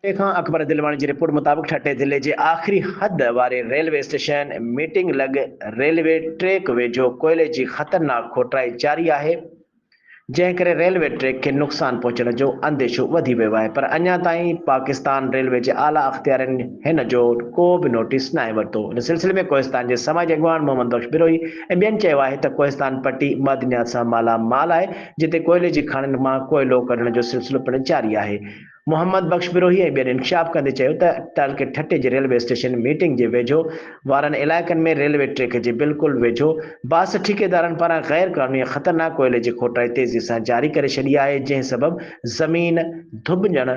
ٺٽي کان اڪبر دلواڻي جي رپورٽ مطابق ٺٽي ضلعي جي آخري حد واري ريلوي اسٽيشن ميٽنگ لڳ ريلوي ٽريڪ ويجهو ڪوئلي جي خطرناڪ کوٽائي جاري آهي جنهن ڪري ريلوي ٽريڪ کي نقصان پهچڻ جو انديشو وڌي ويو آهي پر اڃا تائين پاڪستان ريلوي جي اعليٰ اختيارين هن جو ڪو به نوٽيس ناهي ورتو. ان سلسلي ۾ ڪوهستان جي سماجي اڳواڻ محمد بخش بروهي ۽ ٻين چيو آهي ته ڪوهستان پٽي معدنيات سان مالا مال آهي جتي ڪوئلي جي کاڻين مان ڪوئلو ڪڍڻ جو سلسلو پڻ جاري آهي. محمد بخش بروهي ۽ ٻين انڪشاف ڪندي چيو ته تعلقي ٺٽي جي ريلوي اسٽيشن ميٽنگ جي ويجهو وارن علائقن ۾ ريلوي ٽريڪ جي بلڪل ويجهو باس ٺيڪيدارن پاران غير قانوني ۽ خطرناڪ ڪوئلي جي کوٽائي تيزي سان جاري ڪري ڇڏي آهي جنهن سبب زمين ڌٻجڻ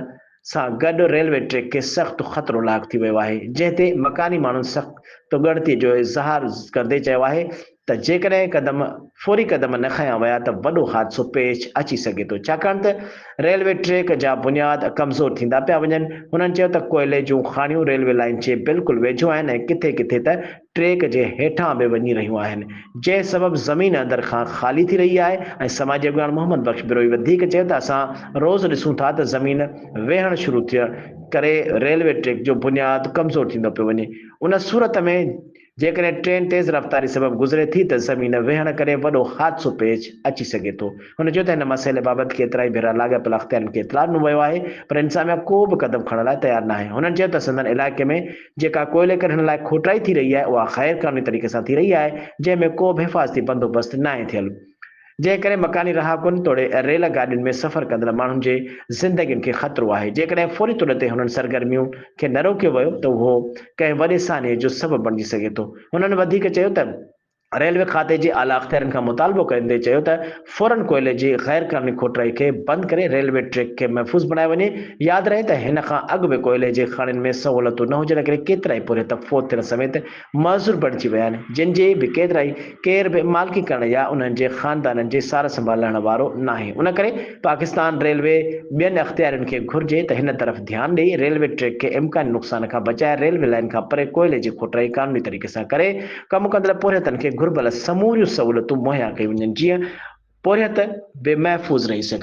سان گڏ ريلوي ٽريڪ کي سخت خطرو لاحق ٿي ويو آهي جنهن تي مڪاني ماڻهن سخت ڳڻتي جو اظهار ڪندي چيو آهي ته جيڪڏهن قدم فوري قدم نه کنيا ويا ته وڏو حادثو پيش اچي سگهي ٿو ڇاڪاڻ ته ريلوي ٽريڪ جا بنياد ڪمزور ٿيندا پيا وڃن. هنن چيو ته ڪوئلي جون کاڻيون ريلوي لائين جي بلڪل ويجهو آهن ۽ ڪٿي ڪٿي ته ٽريڪ جي هيٺان به وڃي رهيون آهن جنهن سبب زمين اندر کان خالي ٿي رهي آهي ۽ سماجي اڳواڻ محمد بخش بروهي وڌيڪ چيو ته اسان روز ڏسون ٿا ته زمين ويهڻ شروع ٿيڻ ڪري ريلوي ٽريڪ جو بنياد ڪمزور ٿيندو پيو وڃي ان صورت ۾ جيڪڏهن ٽرين تيز رفتاري سبب گذري ٿي ته زمين ويهڻ ڪري وڏو حادثو پيش اچي سگهي ٿو. هن چيو ته هن مسئلي بابت ڪيترائي ڀيرا لاڳاپيل اختيارين کي اطلاع ڏنو ويو آهي پر انتظاميا ڪو به قدم کڻڻ لاء تيار ناهي. هنن چيو ته سندن علائقي ۾ جيڪا ڪوئلي ڪڍڻ لاء کوٽائي ٿي رهي آهي اها غير قانوني طريقي سان ٿي رهي آهي جنهن ۾ ڪو به حفاظتي بندوبست ناهي ٿيل. جنهن ڪري مڪاني رهاڪن توڙي ريل گاڏين ۾ سفر ڪندڙ ماڻهن جي زندگين کي خطرو آهي، جيڪڏهن فوري طور تي هنن سرگرميون کي نه روڪيو ويو ته اهو ڪنهن وڏي سانحي جو سبب بڻجي سگهي ٿو. هنن وڌيڪ چيو ته ريلوي کاتي جي اعليٰ اختيارين کان مطالبو ڪندي چيو ته فورن ڪوئلي جي غير قانوني کوٽرائي کي بند ڪري ريلوي ٽريڪ کي محفوظ بڻايو وڃي، ياد رهي ته هن کان اڳ به ڪوئلي جي کاڻين ۾ سهولتون نه هجڻ ڪري ڪيترائي پورهيت فوت ٿيڻ سميت معذور بڻجي ويا آهن، جن جي به ڪيترائي ڪير به مالڪي ڪرڻ يا انهن جي خاندانن جي سار سنڀال لهڻ وارو ناهي. ان ڪري پاڪستان ريلوي ٻين اختيارين کي گهرجي ته هن طرف ڌيان ڏئي ريلوي ٽريڪ کي امڪاني نقصان کان بچائي ريلوي لائين کان پري ڪوئلي جي کوٽرائي قانوني طريقي سان ڪري ڪم ڪندڙ پورهيتن کي گهربل سموريون سهولتون مهيا ڪيون وڃن جيئن پورهيت به محفوظ رهي سگهن.